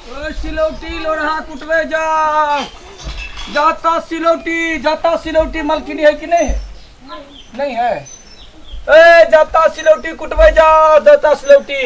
ओ सिलौटी लोढ़ा कुटबै जाओ, जाता सिलौटी, जाता सिलौटी। मलकिनी है कि नहीं है? नहीं है। ए जाता सिलौटी कुटबै जाओ, जाता सिलौटी,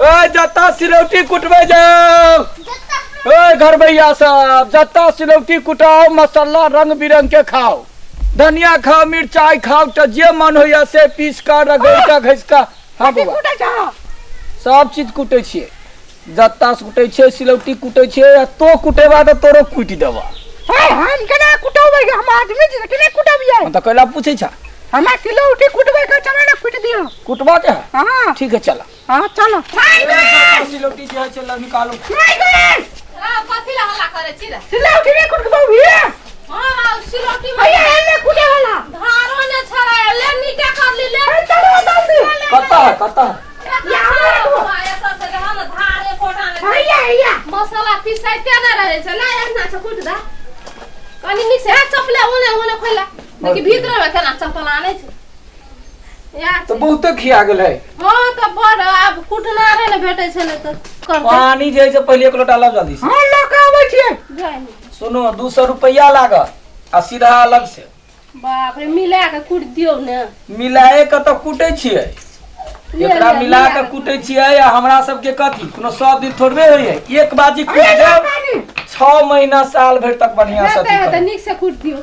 ए जाता सिलौटी कुटबै जाओ। ए घर भैया सब जाता सिलौटी कुटाओ, मसाला रंग बिरंग के खाओ, धनिया खाओ, मिरचाई खाओ, तऽ जे मन होइया से पीस कऽ रगड़ि कऽ घसि कऽ। हाँ बौआ, कुटै छह? सब चीज कुटै छियै, जत्ता से कुटै छियै, सिलौटी कुटै छियै। आ तो कुटेबा तऽ तोरो कुटि देबा। हे, हम केना कुटबै? हम आदमी छी तऽ केना कुटबियै? हम तऽ कैला पूछै छा। हमरा सिलौटी कुटबै के चलो ने, कुटि दियौ। कुटबा के है? हाँ। ठीक है, चला। हाँ, चलो। सिलौटी जे है से निकालू। माय गे! कथी ला हल्ला करै छी रे? सिलौटी नहीं कुटबौ ये? हाँ, सिलौटी। भैया, एने कुटे वाला। धारो ने छड़ाय ले, नीके कर ली ले। चलो जल्दी। कतऽ है, कतऽ है? भैया, भैया। मसाला पिसाइते ने रहै छै। ला, एना से कुटि दे कनि नीक से। हे, चपले ओने ओने खोला देखी, भीतर मे केना चप्पल आनै छै। इएह तऽ छै। बहुते खिया गेल है। हँ तऽ बड़ आब कुटना रहे ने भेटै छै ने तऽ करतै। पानी जे है से पहिले एक लोटा लाउ जल्दी से। हम लऽ कऽ आबै छियै। जाय नी। सुनू, 200 रुपैआ लागत आ सीधा अलग से। बाप रे, मिला कऽ कुटि दियौ ने। मिलाए के तऽ कुटै छियै। लिअ, एकरा लिअ, मिला मिला के कऽ। कुटै छियै। आ हमरा सबके कथी कोनो सब दिन थोड़बे होइए? एक बाजी कुटि भैया, देब, पानी। 6 महीना साल भरि तक बढ़िया से हेतै अथी हेतै करत। नीक से कुटि दियौ।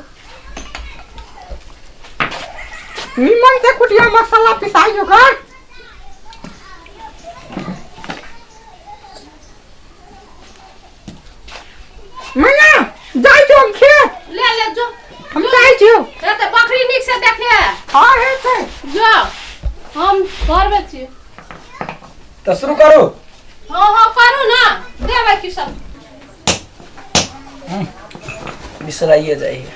निमन से कुटिया, मसाला पिसाई ओकर। मैया, जाइ छियौ हम खेत। ले ले, जो। हम जाइ छियौ। हेतै, बकरी नीक से देखे। हाँ, हेतै। जो, हम घरमे छी। तऽ शुरू करू। हँ हँ, करू ने, देबै की सब। बिसराइए जाइए।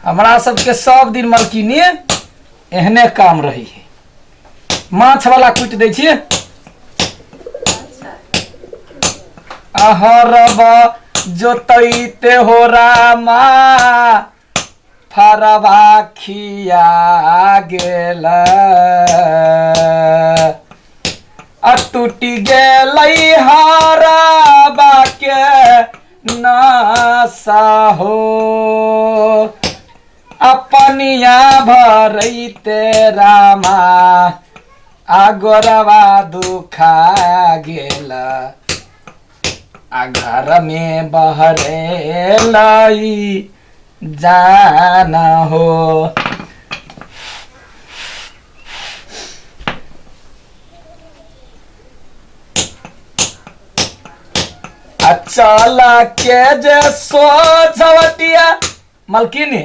हमरा सबके सब दिन मलकिनी एहने काम रही है। माछ वाला कुटि दै छियै। अहरब जोतैते हो रामा, फरबा खिया गेल आ टूटि गेलै हरबा के नशा हो, अपनिया भरैते रामा, आ गोरवा दुखा गेल, आ घर में बहरेलै जान हो। आ चला के जे सोझवटिया। मलकिनी,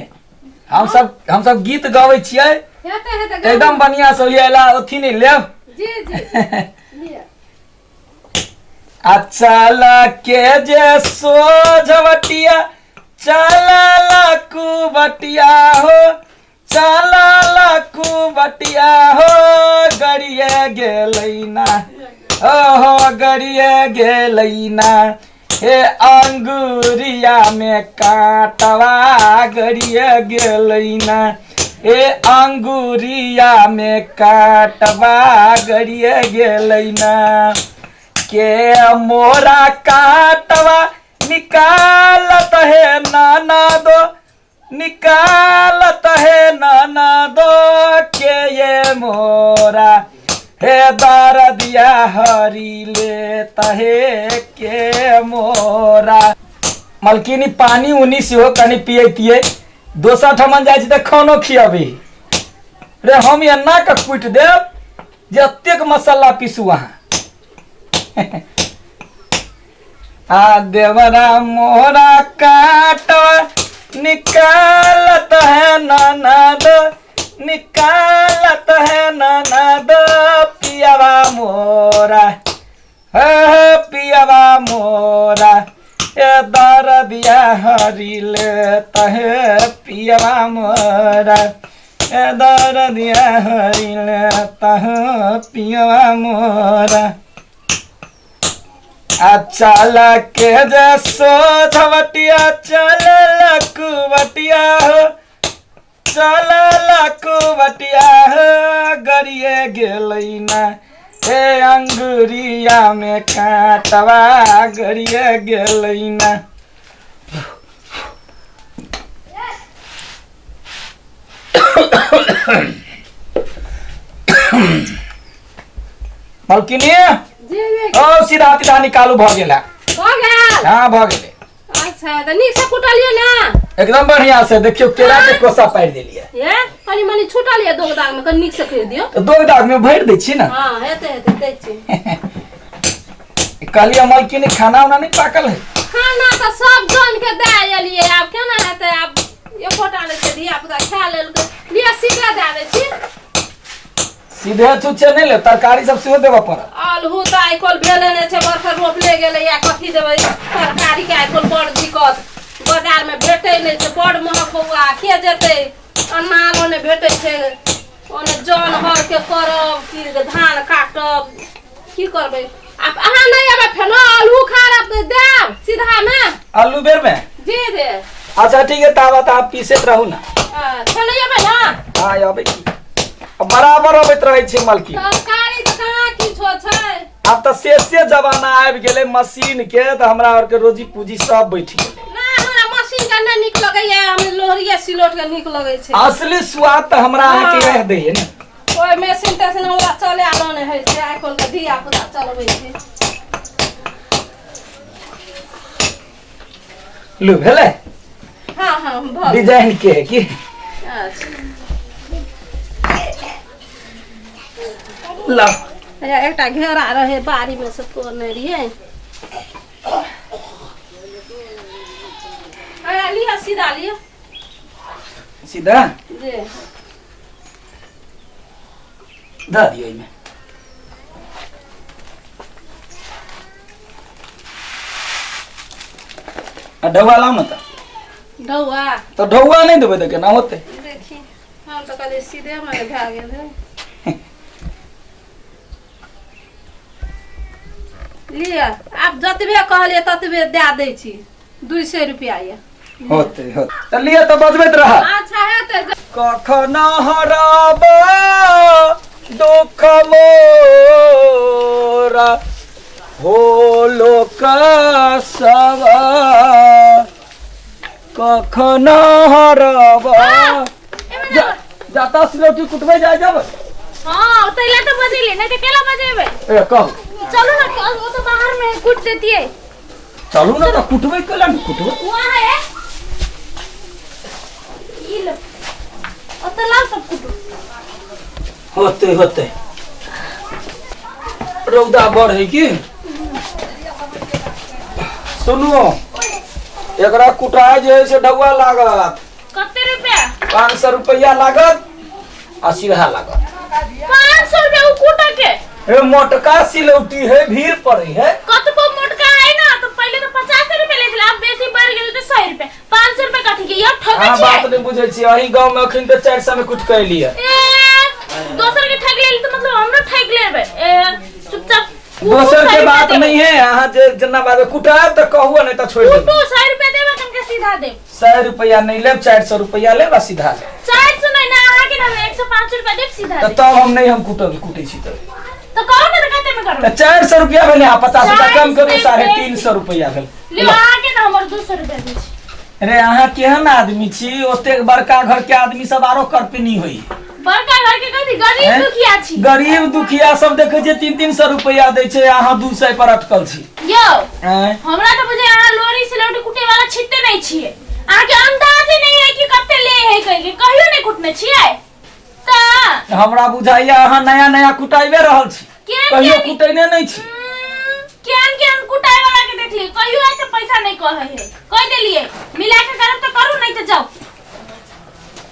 हम सब गीत गाबै छियै। हेतै हेतै। एकदम बढ़िया से एला अथी नहि लेब। जी जी, लिअ। आ चला के जे सोझवटिया, चला लकुबटिया हो, चला लकुबटिया हो, गड़िए गेलै ना, ओहो गड़िए गेलै ना, हे अंगूरिया में कांटवा गड़िए गेलै ना, हे अंगूरिया में कांटवा गड़िए गेलै ना, के मोरा काटवा निकालत है नाना दो, निकालत है नाना दो, के ये मोरा हे दरदिया हरी लेत हे के मोरा। मलकिनी, पानी उनी सेहो कनि पियैतियै। दोसर ठमन जाइ छी तऽ खानो खियाबी रे। हम एना कऽ कुटि देब जे एतेक मसाला पीसू अहाँ। आ देवरा मोरा काट निकालत है ननद, निकालत है ननद, पियवा मोरा हे हे पियवा मोरा, ए दरदिया हरी लेत हे पियवा मोरा, ए दरदिया हरी लेत हे पियवा मोरा। आ चल के जे सोझवटिया, चल लकुबटिया हो, चल। बटिया गरिए गेलै ना, हे अंगुरिया में कांटवा गरिए गेलै ना। मलकिनी जी जी। ओ सीधा तीधा निकालू, भऽ गेला। भऽ गेल? हाँ, भऽ गेलै। अच्छा, तऽ नीक से कुटलियै ने? एकदम बढ़िया से। देखियौ, केरा के कोसा पारि देलियै। ये कनि मनि छूटल ये दोग दाग में, कनि नीक से करि दियौ। तऽ दोग दाग में भरि दै छी ने। हाँ, हेतै हेतै, दै छी। कहलियै मलकिनी, खाना उना नहि पाकल है? खाना तऽ सब जन के दए एलियै, आब केना हेतै? आब एकोटा नहि छै, धिया पुता खा लेलकै। लिअ, सीधे दए दै छी। सीधे छुच्छे नहि लेब, तरकारी सब सेहो देबऽ पड़त। आलू तऽ आइ काल्हि भेले नहि छै, बरखा रोपले गेलै या कथी देबै तरकारी के? आइ काल्हि बड़ दिक्कत, बाजारमे भेटै नहि छै, बड़ महग बौआ। के जेतै? अनारो नहि भेटै छै ओने। जन हरके करब कि धान काटब, की करबै आब? अहाँ नहि एबै फेनो? आलू खा देब सीधामे। आलू बेर में? जी जी। अच्छा ठीक है, ताबत आप पीसैत रहू ने। फेनो एबै ने? हाँ, अबै की, बराबर अबैत रहै छै मलकी। तरकारी तऽ कहाँ किछो छै। आब तऽ से जमाना आबि गेलै मशीन के, तऽ हमरा आरके रोजी पूंजी सब बैठ गेलै। ना, हमरा मशीन के नहि नीक लगैया, हम लोहरिया सिलौट के नीक लगै छै। असली स्वाद तऽ हमरा अहाँके इएह दैये ने। ओहि मशीन तेशीन हमरा चले आलो नहि होइ छै, आइ काल्हि के धिया पुता चलबै छै। लू, भेलै? हाँ हाँ, भऽ गेल। डिजाइन के है की? अच्छा। ला। हैया एकटा घेरा रहै बाड़ी मे से तोड़ने रहियै। हैया लिअ, सीधा लिअ। सीधा? जे। दऽ दियौ एहिमे। आ ढौआ लाउ ने तऽ। ढौआ? तऽ ढौआ नहि देबै तऽ केना होतै? देखी, हम तऽ कहलियै सीधे मने भए गेल है। लिअ, आब जतबे कहलियै ततबे दए दै छी, 200 रुपया यऽ। होतै होतै, तऽ लिअ, तऽ बजबैत रह। अच्छा, हेतै। कखन हराब दुख मोरा हो लोक सब, कखन हराब। जाता सिलौटी कुटबै जाय जब। हाँ, तैला तो बजेले, नहीं तो केला बजेबे? ए कहू। चलो ना, वो तो बाहर में कूट देती है। चलू ने तऽ, कुटबै केला ने कुटबै? वहाँ है, ई लो, ओतऽ लाओ, सब कुटू। होते होते, रौदा बड़ है की? सुनू, एकरा कुटाय जे है से ढौआ लागत। कते रुपया? 500 रुपया लागत आ सीधा लागत। 500 रुपया उ कूटा के? हे, मोटका सिलौटी है, भीड़ पड़े है। कतबो मोटका है ना, तो पहले तो 50 रुपया ले छले, अब बेसी बढ़ गेल तो 100 रुपया। 500 रुपया कथी के? ये ठगे अहाँ छियै। बात नहीं बुझै छी, अही गांव में अखन तऽ 400 में कुट के एलियै। ए, दोसर के ठग लेल तो मतलब हमरो ठग लेबै? ए, चुपचाप कुटू, दोसर 100 के रुपया बात देबै। नहीं है, अहाँ जे जेना बात कुटायब तऽ कहू, नहीं तऽ छोड़ि देब। कुटू, 100 रुपया देबै, कनके सीधा देब। 100 रुपया नहीं लेब, 400 रुपया लेब आ सीधा लेब। 400 नहीं ना, अहाँ के ना 105 रुपया देब, सीधा तऽ देब। तब हम नहीं, हम कुटब, कुटै छी तऽ। तो कहू ना, तऽ कते में करबै? तऽ 400 रुपया भेलै, अहाँ 50 रुपया कम करू, 400 350 रुपया भेल। लियो, अहाँ के ना हमर 200 रुपया दै छी। अरे, अहाँ केहन आदमी छी? ओतेक बड़का घर के आदमी सब आरो करपनी होई। बड़का घर के कथी, गरीब हैं? दुखिया छी। गरीब दुखिया सब देखै छै 300-300 रुपया दै छै, अहाँ 200 पर अटकल छी। यौ। आँय? हमरा तऽ बुझे अहाँ लोरी सिलौटी कुटे वाला छिते नहीं छियै, अहाँके अंदाजे नहीं है कि कते ले है कहिके, कहियो नहीं कुटने छियै तऽ। हमरा बुझाइया अहाँ नया नया कुटाइबे रहल छी। केहन कहियो केहन? कुटेने नहि छी। केहन केहन कुटाइ वाला के देखली, कहियो आइ तऽ पैसा नहीं कहै है। कहि देलियै, मिला के करब तऽ करू, नहीं तऽ जाउ।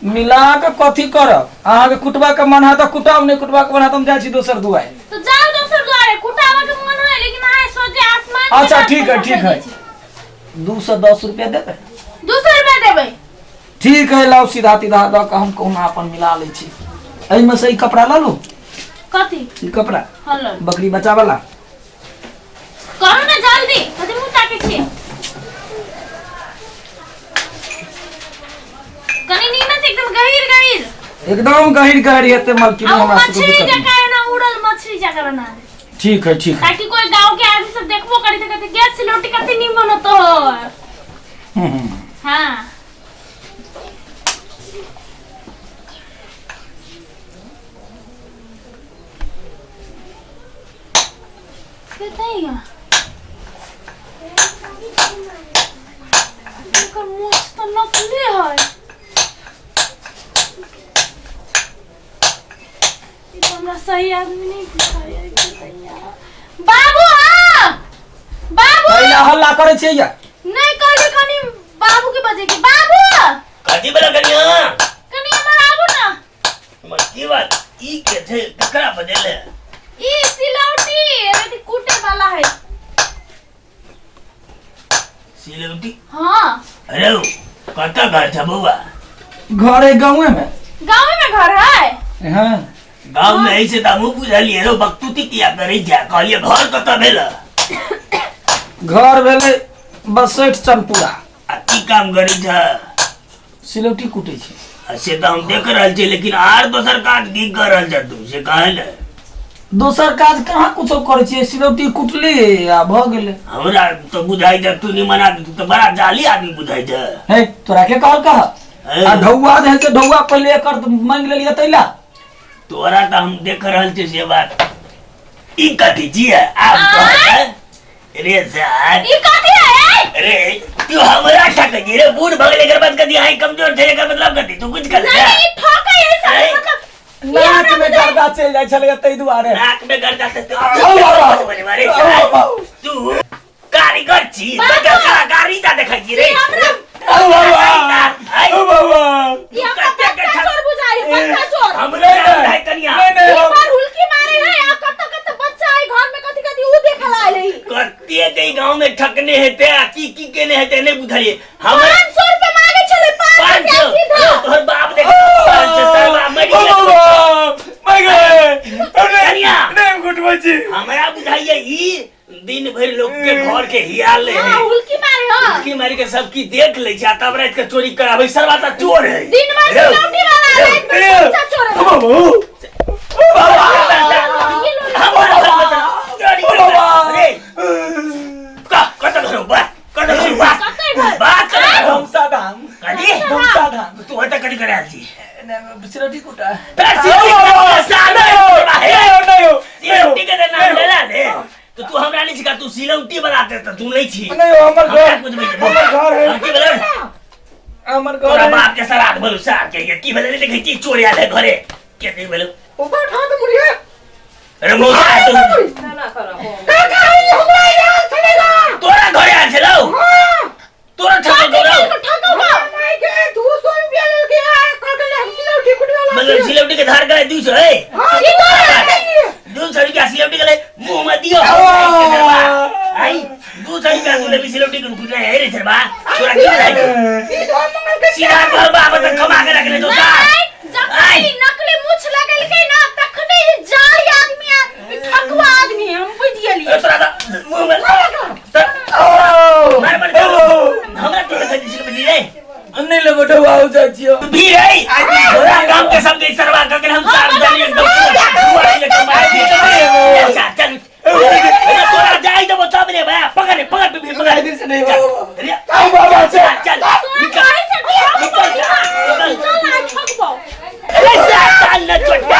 मिला के कथी करब? अहाँके कुटबा के मन है तऽ कुटाउ, नहि कुटबा के मन है तऽ हम जाइ छी दोसर दुआरि। तो जाओ दोसर द्वारे, कुटावा के मन है, लेकिन अहाँ सोचे आसमान के अच्छा दाम ठीक है पैसा ठीक कहि है दै छी। 210 रुपया देबै। 200 रुपया देबै। ठीक है, लाउ, सीधा तीधा दऽ कऽ हम कहुना अपन मिला लै छी। एहिमे से ई कपड़ा लऽ लू। कथी? ई कपड़ा। हँ, लऽ लू। बकरी बच्चा वाला। करू ने जल्दी, कथी मुँह ताकै छियै? कनि नीमन से, एकदम गहीर गहीर। एकदम गहिर गहिर हेतै मलकिनी, आ उ हमरा सबके मछली दिक्कत नहि। जकाँ एना उड़ल मछली जकाँ बना दे। ठीक है, ठीक है। ताकि कोई गांव के आदमी सब देखबो करी त कहते गैस सिलौटी कते नीमन होतो। हम्म। हाँ, कतैया एकर मोछ तऽ नकली है। ई तऽ हमरा सही आदमी नहि बुझाइया। कतैया बाबू, हाँ बाबू। कैला हल्ला करै छियै या? नहीं, कहली कनी बाबू के बजे के बाबू। कथी बला कनिया? कनी हमर आबू ना। हमर की बात? ई के छै? ककरा बजेले? ई सिलौटी अथी कूटे वाला है। सिलौटी? हाँ। अरे कतऽ घर छै बौआ? घर है गाँवे में। गाँव में घर है। हाँ। गाँव में ऐसे तऽ हमहूँ बुझलियै रौ, बकतूती किया करै छै? कहलियै घर कतऽ भेल? घर भेलै बसैठ चनपुरा। आ की काम करै छै? सिलौटी कुटै छै। आ से तऽ हम देख रहल छी, लेकिन आर दोसर काज की कर रहल छ तू, से कहे ने। दोसर काज कहाँ कुछो करै छियै, सिलौटी कुटली आ भऽ गेलै। हमरा तऽ बुझाइ छै तू निमन आदमी, तू तऽ बड़ा जाली आदमी बुझाइ छै। हे, तोरा के कहल कह? हे। आ ढौआ जे है से ढौआ पहिले एकर मांगि लेलियै तैला। तोरा तऽ हम देख रहल छी से बात। ई कथी छियै आब कहै रे सर? ई कथी है? रे तू हमरा ठकै छी रे? बूढ़ भऽ गेलै एकर बाद कथी आइ कमजोर छै? एकर मतलब कथी? तू कुछ कर नहीं, ई ठकै है सर। ऐ। मतलब नाक में गर्दा चलि जाइ छलैया ताहि दुआरे। नाक में गर्दा से तू औ बाबा। अरे औ बाबा। तू कारीगर छी, बच्चा कलाकारी ता देखै छी रे। हमरा औ बाबा। ऐ, औ बाबा। ई हमरा कते के बच्चा चोर बुझाइ है, बच्चा चोर। हमरे नाम है कनिया। नहीं नहीं ई हम बार हुलकी मारे है आ कत कत बच्चा है घर में, कथी कथी ऊ देखल आयल है। कते के गांव में ठकने हेते आ की की केने हेते नहीं बुझलिए हमरा। 500 रुपया मांगे छले, 5 500 रुपया सीधा। तोहर बाप देख 500 सरवा मरि ओ गेल। बाबा, मर गए। कनिया। नहीं कुटबै छी। हमरा बुझाइए ई दिन भरि लोग के घर के हियाल ले हाँ, है। हुलकी मारे, हाँ। हुलकी मारी के सब की देख ले छै आ तब रात के चोरी कराबै, सरवा त चोर है। दिन भर रौ, सिलौटी वाला, रौ, रात में बच्चा चोर है। ओ बाबू। ये लो। हमरा घर में त चोरी ओ बाबा। करता। रे कह कत घर हो बा, कत घर हो बा? कतऽ घर? बा कत घर हो? धमसा धाम। कथी? धमसा धाम। तू ओतऽ कथी करे आयल छी? सिलौटी कुटा। फेर सिलौटी के साल नहीं हो, नहीं हो, नहीं हो। सिलौटी के नाम लेला ने तो तू हमरा नहीं सिखा। तू सिलौटी बनाते त तू नहीं छी। नहीं हो, हमर हमरा घर, कुछ नहीं। हमर घर है। हम की भेलै? हमर घर तोरा है। बाप के सराध भेलौ सार के की भेलै? देखै छी चोर आयल है घरे के नहीं भेलौ? ऊपर उठा तो मुड़िया। अरे मौसा तू ना करब। काका, ई हमरा याद छलेला। तोरा घरे आयल छलौ? हां। तोरा ठकल गौरव? ठकौ बा। माय के 200 रुपया लेके आ कह के हम सिलौटी कुटवाला। मतलब सिलौटी के धार करे 200 है? हां। 200 रुपया सिलौटी के ले मुंह में दियो आई 200 रुपया तू लेबी सिलौटी के कुछ है रे छरबा? तोरा की बुझाइ छौ? सीधा मंगल के सीधा तोहर बाप त कमा के रखले छौ सार। नहीं, जखनी आइ। नकली मूछ लगेलकै ना तखने ई जाली आदमी आ ई ठकुआ आदमी है, हम बुझि गेलियै। ए, तोरा त मुंह में ओ मार मार हमरा तू देखै छी सिलौटी रे। नहीं लेबो ढौआ, हो जाइ छियौ। भी रे तोरा गांव के सब के सरवा कर के हम सार दली एकदम पूरा ये कमाई के चल चल। अरे तोरा जाई देबो तब रे बा, पकड़ रे, पकड़ भी पकड़। दिन से नहीं बाबा। अरे आओ बाबा, चल चल। चल तोरा निकल। कहै छै ठकबौ। निकल, निकल। चल आ ठकबौ। अरे चल न छोटा।